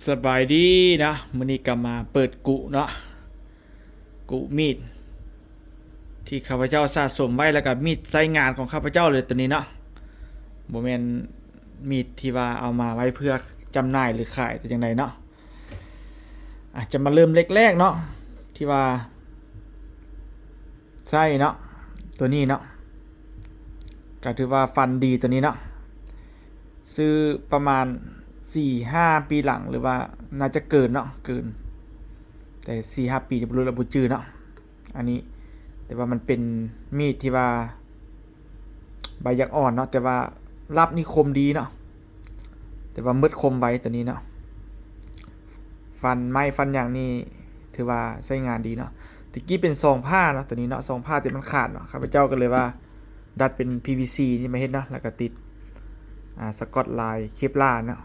ສະບາຍດີເນາະ, ມື້ນີ້ກໍມາເປີດກຸເນາະ, ກຸມີດທີ່ຂ້າພະເຈົ້າສະສົມໄວ້ ແລ້ວກໍມີດໃຊ້ງານຂອງຂ້າພະເຈົ້າເລີຍໂຕນີ້ເນາະ, ບໍ່ແມ່ນມີດທີ່ວ່າເອົາມາໄວ້ເພື່ອຈຳໜ່າຍ ຫຼື ຂາຍແຕ່ຈັ່ງໃດເນາະ. ອາດຈະມາເລີ່ມເຫຼັກແລກເນາະ ທີ່ວ່າໃຊ້ເນາະ, ໂຕນີ້ເນາະ ກໍຖືວ່າຟັນດີໂຕນີ້ເນາະ, ຊື້ປະມານສີ່ຫ້າປີຫຼັງ ຫຼືວ່າໜ້າຈະເກີນເນາະ, ເກີນ ແຕ່ສີ່ຫ້າປີນີ້ບໍ່ຮູ້ລະ ບໍ່ຈື່ເນາະ. ອັນນີ້ ແຕ່ວ່າມັນເປັນມີດທີ່ວ່າໃບຢາກອ່ອນເນາະ, ແຕ່ວ່າລັບນີ້ຄົມດີເນາະ, ແຕ່ວ່າໝົດຄົມໄວໂຕນີ້ເນາະ. ຟັນໄມ້ຟັນຫຍັງນີ້ຖືວ່າໃຊ້ງານດີເນາະ. ແຕ່ກີ້ເປັນຊອງຜ້າເນາະ ໂຕນີ້ເນາະ, ຊອງຜ້າທີ່ມັນຂາດເນາະ, ຂ້າພະເຈົ້າກໍເລີຍວ່າດັດເປັນ ພີວີຊີ ນີ້ມາເຮັດເນາະ, ແລ້ວກໍຕິດ ອ່າ ສະກອດລາຍເຄບລາເນາະ.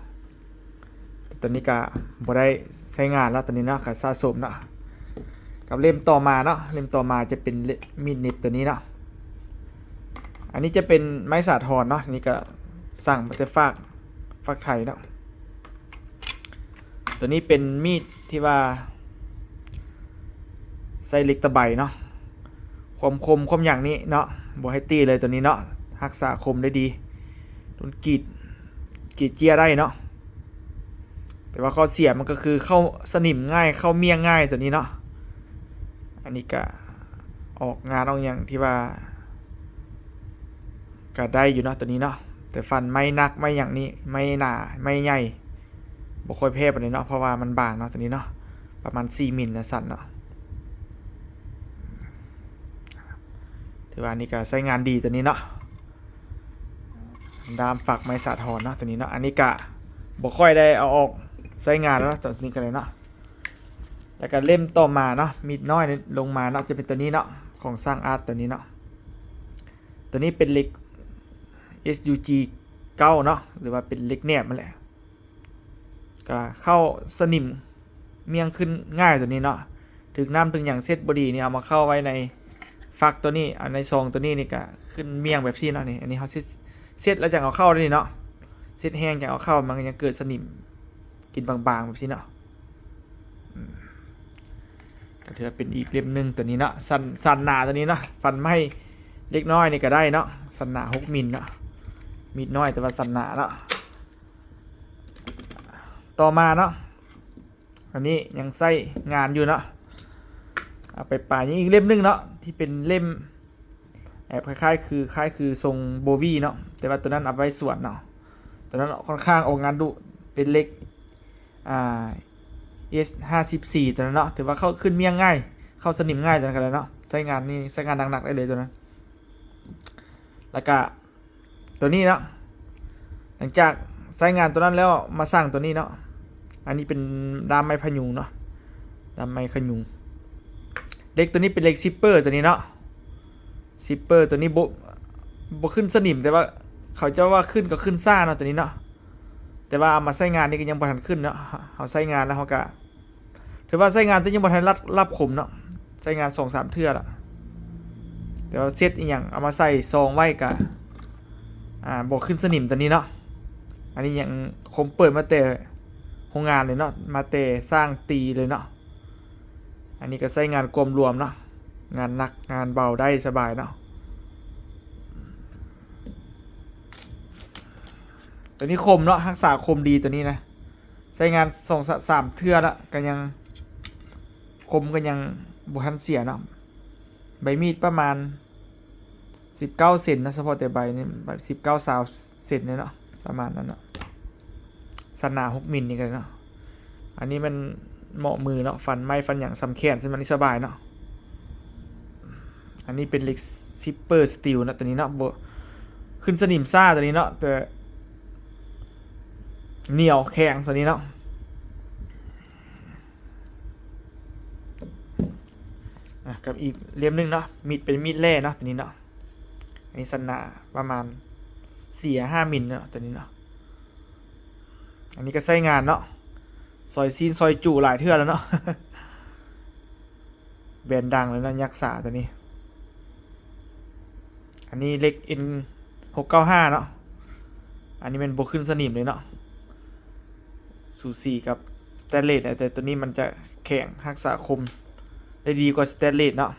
ແຕ່ຕອນນີ້ກະບໍ່ໄດ້ໃຊ້ງານແລ້ວ ຕອນນີ້ເນາະ, ກະສະສົມເນາະ. ກັບເຫຼັ້ມຕໍ່ມາເນາະ, ເຫຼັ້ມຕໍ່ມາຈະເປັນເຫຼັ້ມ ມີດເໜັບໂຕນີ້ເນາະ. ອັນນີ້ຈະເປັນໄມ້ສາທອນເນາະ, ອັນນີ້ກະສັ່ງມາແຕ່ຝາກ ຝາກໄທເນາະ. ໂຕນີ້ເປັນມີດທີ່ວ່າໃຊ້ເຫຼັກຕະໄບເນາະ, ຄວາມຄົມຄວາມຫຍັງນີ້ເນາະ ບໍ່ໃຫ້ຕີເລີຍໂຕນີ້ເນາະ, ຮັກສາຄົມໄດ້ດີ, ໂດນກຣີດ ກຣີດເຈ້ຍໄດ້ເນາະ. ແຕ່ວ່າຂໍ້ເສຍມັນກໍຄືເຂົ້າສະໜິມງ່າຍ ເຂົ້າມ້ຽງງ່າຍໂຕນີ້ເນາະ. ອັນນີ້ກະອອກງານອອກຫຍັງທີ່ວ່າກະໄດ້ຢູ່ເນາະ ໂຕນີ້ເນາະ, ແຕ່ຟັນໄມ້ໜັກໄມ້ຫຍັງນີ້ ໄມ້ໜາໄມ້ໃຫຍ່ ບໍ່ຄ່ອຍແພ້ປານໃດເນາະ ເພາະວ່າມັນບາງເນາະ ໂຕນີ້ເນາະ, ປະມານສີ່ມິນນະ ສັ້ນເນາະ. ຖືວ່າອັນນີ້ກະໃຊ້ງານດີໂຕນີ້ເນາະ, ດ້າມຝັກໄມ້ສາທອນເນາະ ໂຕນີ້ເນາະ. ອັນນີ້ກະບໍ່ຄ່ອຍໄດ້ເອົາອອກໃຊ້ງານແລ້ວເນາະ ໂຕນີ້ກະໄດ້ເນາະ. ແລ້ວກະເຫຼັ້ມຕໍ່ມາເນາະ, ມີດນ້ອຍລົງມາເນາະ, ຈະເປັນໂຕນີ້ເນາະ ຂອງຊ່າງອາດໂຕນີ້ເນາະ. ໂຕນີ້ເປັນເຫຼັກ ເອສຢູຈີ ເກົ້າເນາະ ຫຼືວ່າເປັນເຫຼັກແໜບຫັ້ນແຫຼະ. ກະເຂົ້າສະໜິມມ້ຽງຂຶ້ນງ່າຍໂຕນີ້ເນາະ, ຖືກນ້ຳຖືກຫຍັງເຊັດບໍ່ດີນີ້ ເອົາມາເຂົ້າໄວ້ໃນຝັກໂຕນີ້ ເອົາໃນຊອງໂຕນີ້ນີ້ກະຂຶ້ນມ້ຽງແບບຊີ້ເນາະ. ນີ້ ອັນນີ້ເຮົາເຊັດ ເຊັດແລ້ວຈັ່ງເອົາເຂົ້າເດ້ນີ້ເນາະ, ເຊັດແຮງຈັ່ງເອົາເຂົ້າ ມັນຍັງເກີດສະໜິມກິນບາງໆແບບຊີ້ເນາະ. ອືມ ກໍຖືວ່າເປັນອີກເຫຼັ້ມໜຶ່ງໂຕນີ້ເນາະ, ສັ້ນ ສັ້ນໜາໂຕນີ້ເນາະ, ຟັນໄມ້ເລັກນ້ອຍນີ້ກໍໄດ້ເນາະ, ສັ້ນໜາຫົກມິນເນາະ, ມີດນ້ອຍແຕ່ວ່າສັ້ນໜາເນາະ. ຕໍ່ມາເນາະ ອັນນີ້ຍັງໃຊ້ງານຢູ່ເນາະ, ເອົາໄປປາຍ ຍັງອີກເຫຼັ້ມໜຶ່ງເນາະ ທີ່ເປັນເຫຼັ້ມແບບຄ້າຍໆຄື ຄ້າຍຄືຊົງໂບວີເນາະ, ແຕ່ວ່າໂຕນັ້ນເອົາໄວ້ສວນເນາະ, ໂຕນັ້ນຂ້ອນຂ້າງອອກງານດຸ, ເປັນເຫຼັກ ອ່າ ເອສຫ້າສິບສີ່ ໂຕນັ້ນເນາະ, ຖືວ່າເຂົ້າຂຶ້ນມ້ຽງງ່າຍ ເຂົ້າສະໜິມງ່າຍໂຕນັ້ນກໍໄດ້ເນາະ, ໃຊ້ງານນີ້ ໃຊ້ງານໜັກໆໄດ້ເລີຍໂຕນັ້ນ. ແລ້ວກະໂຕນີ້ເນາະ, ຫຼັງຈາກໃຊ້ງານໂຕນັ້ນແລ້ວ ມາສ້າງໂຕນີ້ເນາະ, ອັນນີ້ເປັນດ້າມໄມ້ພະຍຸງເນາະ, ດ້າມໄມ້ຂະຍຸງ. ເຫຼັກໂຕນີ້ເປັນເຫຼັກຊິບເປີໂຕນີ້ເນາະ, ຊິບເປີໂຕນີ້ບໍ່ ບໍ່ຂຶ້ນສະໜິມ, ແຕ່ວ່າເຂົາເຈົ້າວ່າຂຶ້ນກໍຂຶ້ນຊ້າເນາະ ໂຕນີ້ເນາະ, ແຕ່ວ່າເອົາມາໃຊ້ງານນີ້ກໍຍັງບໍ່ທັນຂຶ້ນເນາະ, ເຮົາໃຊ້ງານແລ້ວເຮົາກະ ຖືວ່າໃຊ້ງານແຕ່ຍັງບໍ່ທັນລັບ ລັບຄົມເນາະ, ໃຊ້ງານສອງສາມເທື່ອລະ, ແຕ່ວ່າເຊັດອີ່ຫຍັງເອົາມາໃສ່ຊອງໄວ້ກະ ອ່າ ບໍ່ຂຶ້ນສະໜິມໂຕນີ້ເນາະ. ອັນນີ້ຍັງຄົມເປີດມາແຕ່ໂຮງງານເລີຍເນາະ, ມາແຕ່ຊ່າງຕີເລີຍເນາະ. ອັນນີ້ກໍໃຊ້ງານກວມລວມເນາະ, ງານໜັກງານເບົາໄດ້ສະບາຍເນາະ. ໂຕນີ້ຄົມເນາະ, ຮັກສາຄົມດີໂຕນີ້ນະ, ໃຊ້ງານສອງສາມເທື່ອລະ ກໍຍັງຄົມ, ກໍຍັງບໍ່ທັນເສຍເນາະ. ໃບມີດປະມານສິບເກົ້າເຊັນເນາະ, ສະເພາະແຕ່ໃບນີ້ສິບເກົ້າ ຊາວເຊັນເນາະ, ປະມານນັ້ນເນາະ. ສັ້ນໜາຫົກມິນນີ້ກໍເນາະ, ອັນນີ້ມັນເໝາະມືເນາະ, ຟັນໄມ້ຟັນຫຍັງສ່ຳແຂນ ສ່ຳອັນນີ້ສະບາຍເນາະ. ອັນນີ້ເປັນເຫຼັກຊິບເປີສະຕີວເນາະ ໂຕນີ້ເນາະ, ບໍ່ ຂຶ້ນສະໜິມຊ້າໂຕນີ້ເນາະ, ແຕ່ໜຽວແຂງໂຕນີ້ເນາະ. ອ່ະ ກັບອີກເຫຼັ້ມໜຶ່ງເນາະ, ມີດ ເປັນມີດແລ່ເນາະ ໂຕນີ້ເນາະ. ອັນນີ້ສັ້ນໜາປະມານສີ່ຫ້າມິນເນາະ ໂຕນີ້ເນາະ. ອັນນີ້ກໍໃຊ້ງານເນາະ, ຊອຍຊີ້ນຊອຍຈູຫຼາຍເທື່ອແລ້ວເນາະ. ແບຣນດັງເລີຍເນາະ ຍັກສາໂຕນີ້. ອັນນີ້ເຫຼັກ ເອັນຫົກເກົ້າຫ້າເນາະ, ອັນນີ້ແມ່ນບໍ່ຂຶ້ນສະໜິມເລີຍເນາະ, ສູສີກັບ ແຕນເລດ ແຕ່ໂຕນີ້ມັນຈະແຂງ ຮັກສາຄົມໄດ້ດີກວ່າສະແຕນເລດເນາະ.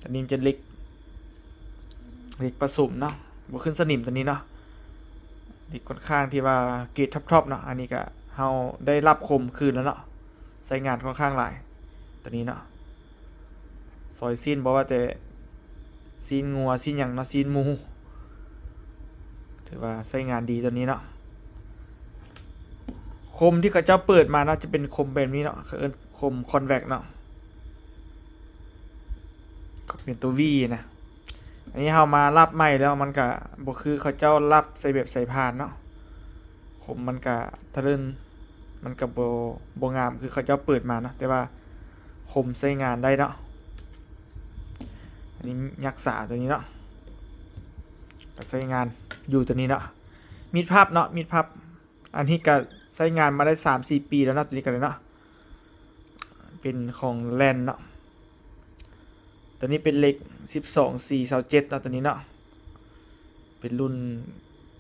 ໂຕນີ້ມັນຈະເຫຼັກ ເຫຼັກປະສົມເນາະ ບໍ່ຂຶ້ນສະໜິມໂຕນີ້ເນາະ. ເຫຼັກຂ້ອນຂ້າງທີ່ວ່າເກຣດທັອບໆເນາະ. ອັນນີ້ກະເຮົາໄດ້ຮັບຄົມຄືນແລ້ວເນາະ ໃຊ້ງານຂ້ອນຂ້າງຫຼາຍໂຕນີ້ເນາະ. ຊອຍຊີ້ນ ບໍ່ວ່າແຕ່ຊີ້ນງົວ ຊີ້ນຫຍັງເນາະ ຊີ້ນໝູ ຖືວ່າໃຊ້ງານດີໂຕນີ້ເນາະ. ຄົມທີ່ເຂົາເຈົ້າເປີດມາເນາະ ຈະເປັນຄົມແບບນີ້ເນາະ ເຂົາເອີ້ນຄົມຄອນແວັກເນາະ ເປັນຕົວ V ນະ. ອັນນີ້ເຮົາມາຮັບໃໝ່ແລ້ວ ມັນກະບໍ່ຄືເຂົາເຈົ້າຮັບໃສ່ແບບສາຍພານເນາະ. ຄົມມັນກະທະເລີນ ມັນກະບໍ່ ບໍ່ງາມຄືເຂົາເຈົ້າເປີດມາເນາະ ແຕ່ວ່າຄົມໃຊ້ງານໄດ້ເນາະ. ອັນນີ້ຍັກສາໂຕນີ້ເນາະ ກະໃຊ້ງານຢູ່ໂຕນີ້ເນາະ. ມີດພັບເນາະ ມີດພັບ ອັນນີ້ກະໃຊ້ງານມາໄດ້ສາມສີ່ປີແລ້ວເນາະ ໂຕນີ້ກະໄດ້ເນາະ ເປັນຂອງແລນເນາະ. ໂຕນີ້ເປັນເຫຼັກສິບສອງ ສີ່ ຊາວເຈັດເນາະ ໂຕນີ້ເນາະ ເປັນລຸ້ນ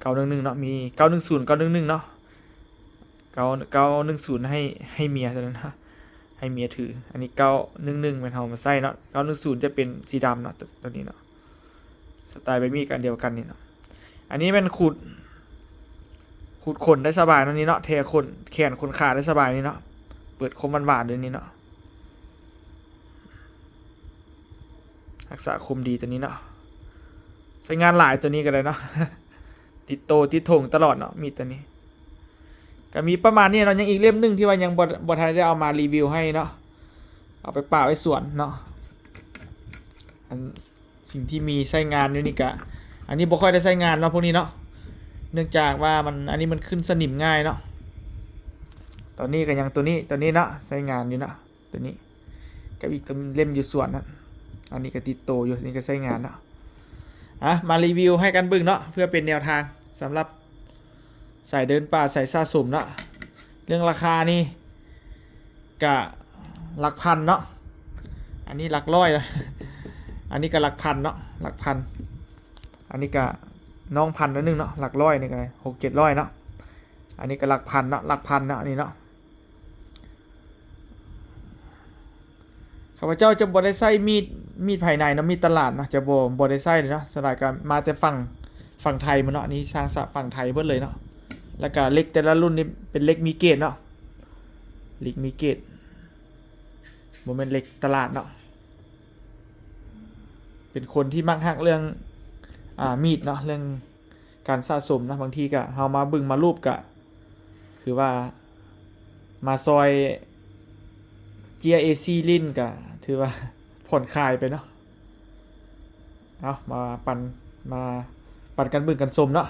ເກົ້າໜຶ່ງໜຶ່ງເນາະ ມີເກົ້າໜຶ່ງສູນ ເກົ້າໜຶ່ງໜຶ່ງເນາະ ເກົ້າ ເກົ້າໜຶ່ງສູນໃຫ້ ໃຫ້ເມຍເທົ່ານັ້ນ ໃຫ້ເມຍຖື. ອັນນີ້ເກົ້າໜຶ່ງໜຶ່ງແມ່ນເຮົາມາໃຊ້ເນາະ ເກົ້າໜຶ່ງສູນຈະເປັນສີດຳເນາະ ໂຕ ໂຕນີ້ເນາະ ສະໄຕລ໌ໃບມີດກະອັນດຽວກັນນີ້ເນາະ. ອັນນີ້ແມ່ນຂູດ ຂູດຂົນໄດ້ສະບາຍເນາະ ນີ້ເນາະ ແທຂົນແຂນຂົນຂາໄດ້ສະບາຍນີ້ເນາະ ເປີດຄົມຫວານໆເລີຍນີ້ເນາະ. ຮັກສາຄົມດີໂຕນີ້ເນາະ ໃຊ້ງານຫຼາຍໂຕນີ້ກະໄດ້ເນາະ ຕິດໂຕຕິດຖົງຕະຫຼອດເນາະ ມີດໂຕນີ້. ກະມີປະມານນີ້ເນາະ ຍັງອີກເຫຼັ້ມໜຶ່ງທີ່ວ່າຍັງບໍ່ ບໍ່ທັນໄດ້ເອົາມາຣີວິວໃຫ້ເນາະ ເອົາໄປປະໄວ້ສວນເນາະ. ອັນ ສິ່ງທີ່ມີໃຊ້ງານຢູ່ນີ້ກະ ອັນນີ້ບໍ່ຄ່ອຍໄດ້ໃຊ້ງານເນາະ ພວກນີ້ເນາະ ເນື່ອງຈາກວ່າມັນ ອັນນີ້ມັນຂຶ້ນສະໜິມງ່າຍເນາະ. ໂຕນີ້ກະຍັງໂຕນີ້ ໂຕນີ້ເນາະ ໃຊ້ງານຢູ່ເນາະ ໂຕນີ້ ກັບອີກເຫຼັ້ມຢູ່ສວນນະ. ອັນນີ້ກະຕິດໂຕຢູ່ ນີ້ກະໃຊ້ງານເນາະ. ອ່ະ ມາຣີວິວໃຫ້ກັນເບິ່ງເນາະ ເພື່ອເປັນແນວທາງສຳລັບສາຍເດີນປ່າ ສາຍສະສົມເນາະ. ເລື່ອງລາຄານີ້ ກະຫຼັກພັນເນາະ ອັນນີ້ຫຼັກຮ້ອຍ ອັນນີ້ກະຫຼັກພັນເນາະ ຫຼັກພັນ. ອັນນີ້ກະນ້ອງພັນໜ້ອຍໜຶ່ງເນາະ ຫຼັກຮ້ອຍນີ້ກະຫົກເຈັດຮ້ອຍເນາະ. ອັນນີ້ກະຫຼັກພັນເນາະ ຫຼັກພັນເນາະ ອັນນີ້ເນາະ. ຂ້າພະເຈົ້າຈະບໍ່ໄດ້ໃຊ້ມີດ ມີດພາຍໃນເນາະ ມີດຕະຫຼາດເນາະ ຈະບໍ່ ບໍ່ໄດ້ໃຊ້ເລີຍເນາະ. ສ່ວນຫຼາຍກະມາແຕ່ຝັ່ງ ຝັ່ງໄທໝົດເນາະ ອັນນີ້ສ້າງສະຝັ່ງໄທເບິດເລີຍເນາະ. ແລ້ວກະເຫຼັກແຕ່ລະລຸ້ນນີ້ເປັນເຫຼັກມີເກດເນາະ ເຫຼັກມີເກດ ບໍ່ແມ່ນເຫຼັກຕະຫຼາດເນາະ. ເປັນຄົນທີ່ມັກຮັກເລື່ອງ ອາ ມີດເນາະ ເລື່ອງການສະສົມເນາະ. ບາງທີກະເຮົາມາເບິ່ງມາລູບກະ ຄືວ່າມາຊອຍເຈ້ຍເອຊີຫຼິ້ນກະຖືວ່າຜ່ອນຄາຍໄປເນາະ. ເອົາ ມາປັນ ມາປັນກັນເບິ່ງກັນຊົມເນາະ.